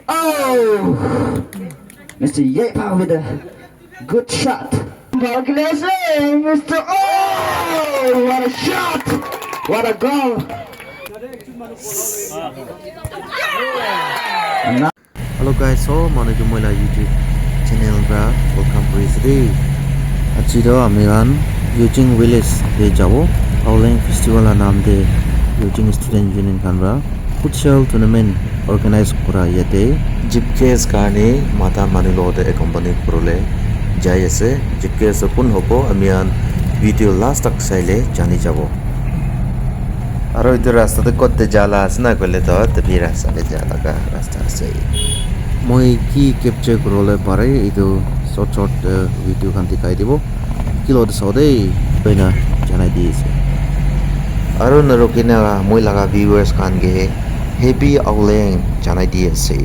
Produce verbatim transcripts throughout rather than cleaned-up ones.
Oh! Mister Yepa with a good shot. Congratulations, Mister Oh! What a shot! What a goal! Hello guys, so manu tu moi la YouTube channel pra welcome kuri ase de. Aji to ami khan Yujing village te jabo. Aoleang festival la naam te Yujing student union khan pra futsal tournament organize kura yate. Chief guest karne mata manu logote accompany kuribole jai ase. Chief guest kun hobo, ami khan video last tak saile jani jabo. Aro etu rasta te kot te jala ase na koile to, etu bi rasta te ja laga rasta ase. Moi ki capture kuribole pare, etu short short, eh, video khan dikhai dibo. Kilo de sabo de, koina janai di ase. Aro narukina moi laga viewers khan ke happy Aoleang janai di ase.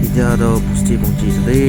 Etia toh bosti pongchi ase de.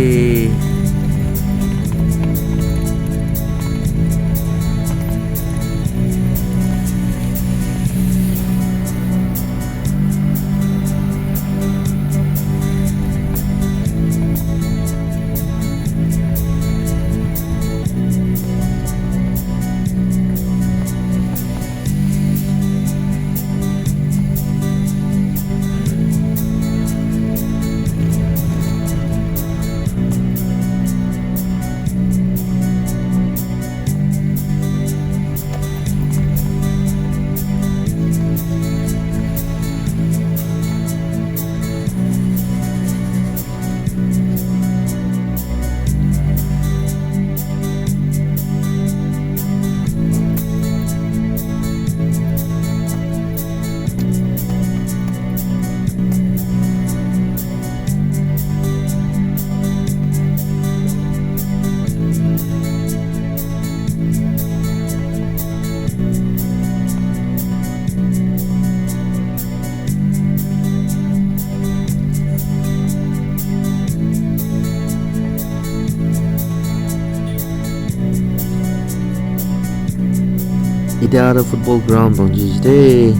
Etia toh football ground pongchi ase de.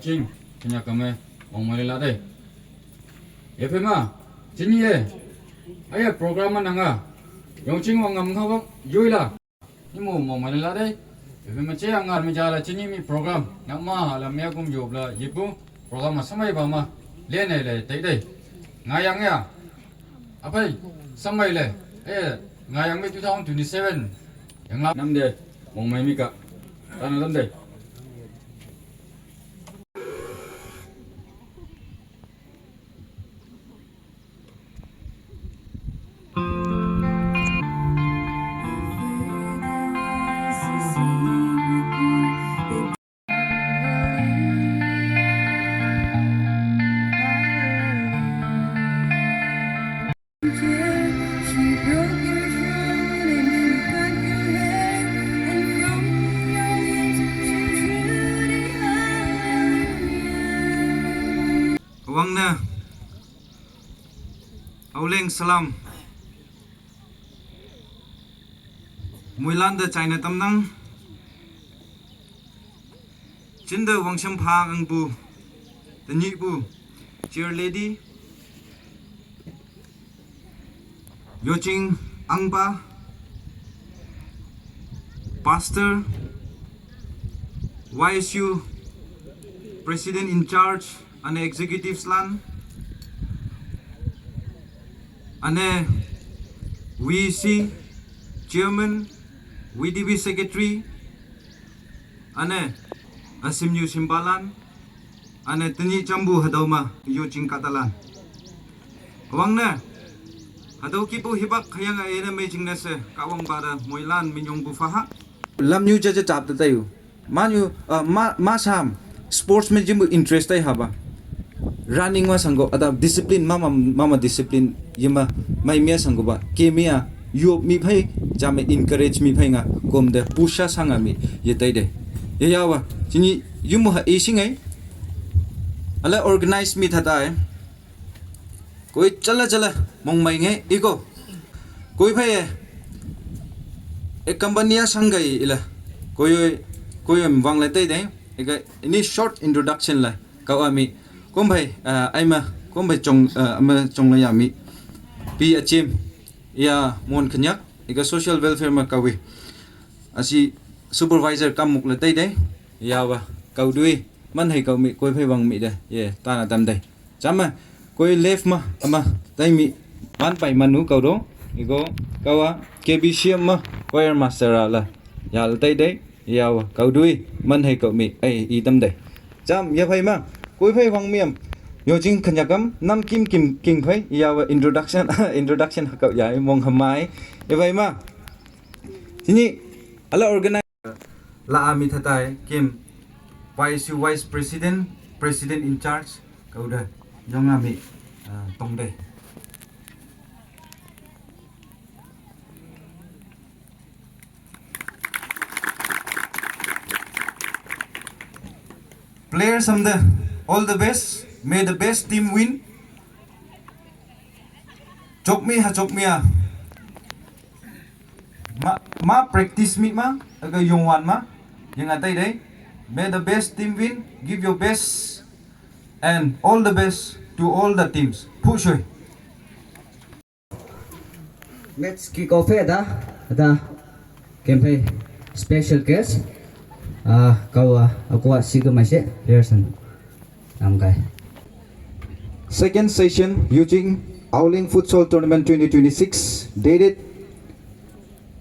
Ching, kenya kame, ong mali la de. Efe ma, chini ye. Aya program ma nanga. Yong ching wang ngam ngawang, yui la. Ni mo mo mani la de. Efe ma che ang army jala chini mi program. Nak ma, la mea kum job la, yipu. Program ma samai ba ma. Le ne le, te de. Ngayang ya. Apai, samai le. Eh, ngayang mi two thousand twenty-seven. Yang la nam de, mo mai mi ka. Tana dam de. She broke your throne and she cut your hair, and from your lips she drew the hallelujah. Wangne, Auleng salam. Muilan da China tamnang. Chinda wangsham pha ang bu. Tani bu. Chair lady. Yoching Angpa, Pastor, Y S U President in Charge, ane Executives lan, ane V C Chairman, V D B Secretary, ane S M U Simbalan, ane tani chambu hadauma yo ching katalan. Wang ne, hadau kipu hibak khayang a ene mei ching nese, kawang bara moilan minyong bu faha. Lam nyu jaja chap ta tayu. Ma nyu, ah, ma, ma sam, sportsman jimbu interest tai haba. Running ma sanggo, ada discipline, mama, mama discipline, yima, mai mia sanggo ba, ke mia, yo mi phai, jame encourage mi phai nga, kom de, pusha sanga mi, ye tai de. Ye ya wa, chini, yumu ha, e sing ai, ala organize mi thata ai. Koi chala chala, mong mai nge, iko. Koi phai e, e company a sangai ila. Koi, koi em wang le tai dai. Ika ini short introduction la. Kau ami. Kom phai, ah, aima, kom phai chong, ah, ama chong la ya mi. Pi achim, ya mon kanyak. Ika social welfare ma kawi. Asi supervisor kam muk le tai dai. Ya wa, kau dui. Man hai kau mi, koi phai wang mi dai. Ye, tana tam dai. Chama, koi left ma, ama, tai mi, man pai manu kau do, igo, kawa, K B C M ma, choir master a la, ya la tai dai, ya wa, kau dui, man hai kau mi, ai, i tam dai. Cham, ya phai ma, koi phai wang mi am, yo jing khanya kam, nam kim kim king phai, ya wa, introduction, introduction ha kau ya, mong hamai, ya phai ma. Sini, ala organize. La ami thatai kim Y S U Vice President, President in Charge, kauda yong ami, ah, tongde. Players amda, all the best. May the best team win. Chokmi ha chokmi ha. Ma, ma practice mi ma, aga yongwan ma, yang atai dai. May the best team win, give your best, and all the best to all the teams. Push. Let's kick off eh, da, da, campaign special guest. Ah, kau, ah, aku ah, siga mai se, Pearson. Namgai. Second session, Yujing Aoling Futsal Tournament twenty twenty-six, dated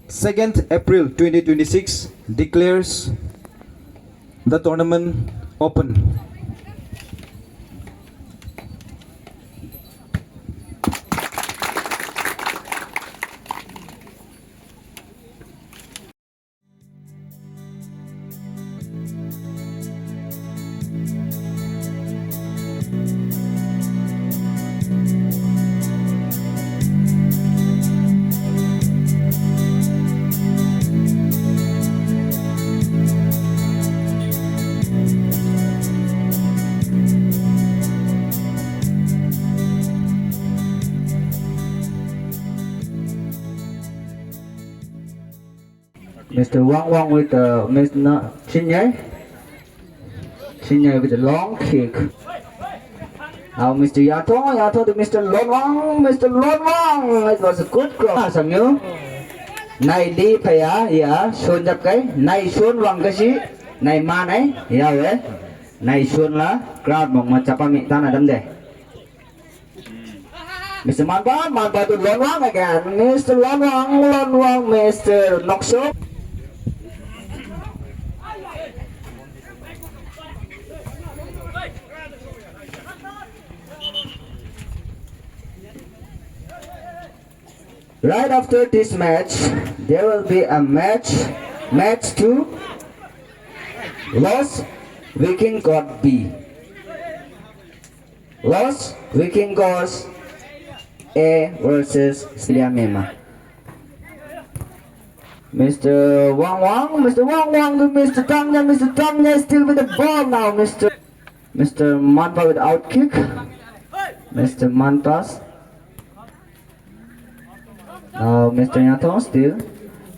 second April twenty twenty-six, declares the tournament open. Mister Wang Wang with, uh, Miss Na-, Chinyai. Chinyai with a long kick. Now Mister Yato, Yato to Mister Lon Wang, Mister Lon Wang. It was a good cross. Sangyo. Nai li phaya, ya, shon jap kai. Nai shon wang kashi. Nai ma nai, ya we. Nai shon la, crowd mong ma chapa mi tana dam de. Mister Manpa, Manpa to Lonwang again. Mister Lonwang, Lonwang, Mister Nokso. Right after this match, there will be a match, match two, Los Vikingos B. Los Vikingos A versus Sliamema. Mister Wang Wang, Mister Wang Wang to Mister Tangnya, Mister Tangnya still with the ball now, Mister Mister Manpa with out kick. Mister Manpa's. Now Mister Yathong still.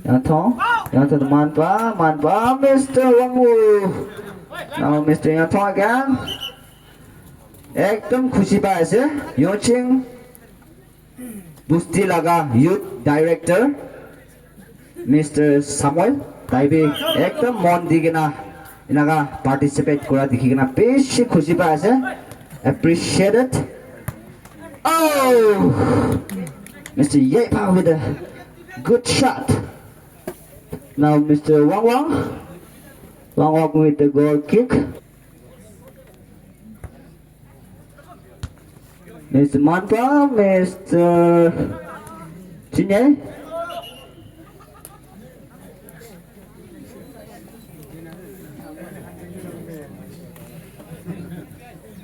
Yathong. Yathong to Manpa. Manpa. Mister Wang Wu. Now Mister Yathong again. Ekdom khushi pai ase. Yoching Busti laga youth director, Mister Samuel, tai bi ekdom mon di kena enaka participate kura dikhi kena bishi khushi pai ase. Appreciated. Oh, Mister Yepa with a good shot. Now Mister Wang Wang. Wang Wang with the goal kick. Mister Manpa, Mister Chinye.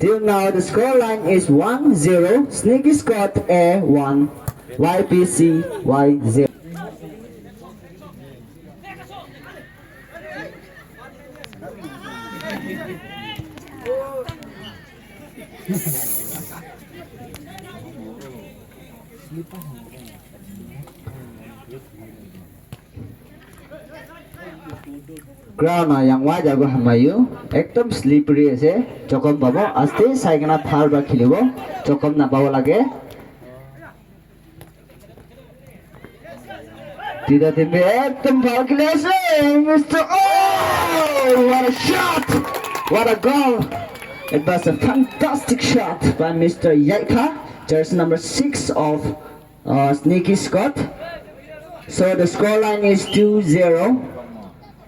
Till now, the score line is one zero. Sneaky Squad A one, Y P C Y zero. Ground na yang wai jago hamayu. Ekdom slippery ase. Jokhom pabo. Aste sai kena phal para khelibo. Jokhom na pabo lage. Tita team bi ekdom bhal kheli ase. Mister Oh, what a shot! What a goal! It was a fantastic shot by Mister Yaikha, jersey number six of uh, Sneaky Squad. So the score line is two zero.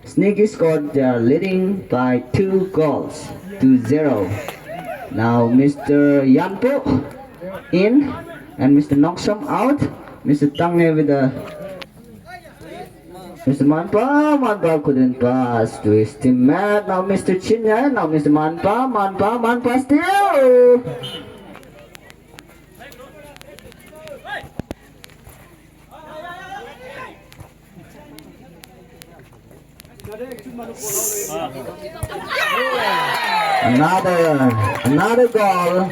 Sneaky Squad, they are leading by two goals to zero. Now Mister Yampo in and Mister Noksom out. Mister Tangne with the Mister Manpa, Manpa couldn't pass to his teammate. Now Mister Chinya, now Mister Manpa, Manpa, Manpa still. Another, another goal,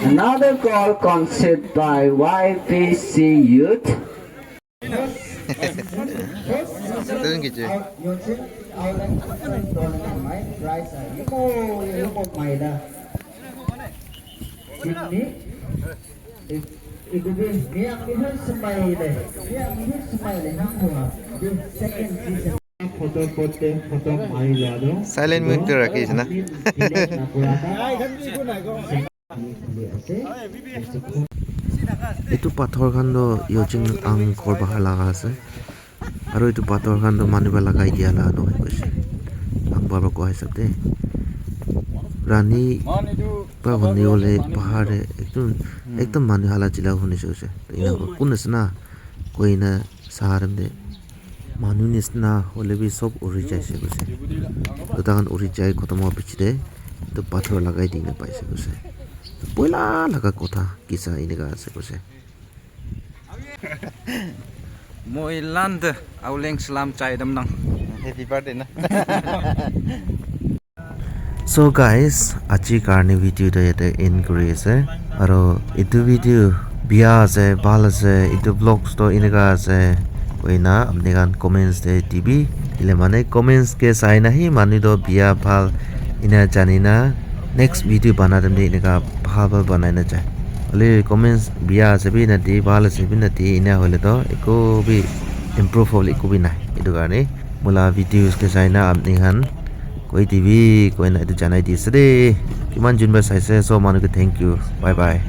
another goal conceded by Y P C Youth. Silent mute te rakhi ase na. Etu pathor khan toh Yoching ang ghor bahar laga ase. Aru etu pathor khan toh manu para lagai dia laga toh hoise koise. Ang baba koa hisab te. Rani para huni bole bahar te ekdum, ekdum manu hala chila huni se koise. Ena kun ase na? Koi na. Sahar te manu nisna hoile bi sob uri jaise koise. Toh takhan uri jai khotom howa piche te etu pathor lagai dina paise koise. Poila laga kotha kisa eneka ase koise. Moi land Auleng salam chai dam nang. Happy birthday na. So guys, aji karne video toh yate end kuri ase. Aro etu video bia ase, bhal ase, etu vlogs toh eneka ase koina apni khan comments te dibi. Kile mane comments ke sai na hi manu toh bia bhal ena jani na next video bana time te eneka bhal bhal banai na jai. Hoile comments bia ase bi na di, bhal ase bi na di, ena hoile toh eko bi improve hole eko bi nai. Etu karne moi la videos ke sai na apni khan koi dibi koina etu janai di ase de. Kiman jun para saise, sob manu ke thank you. Bye bye.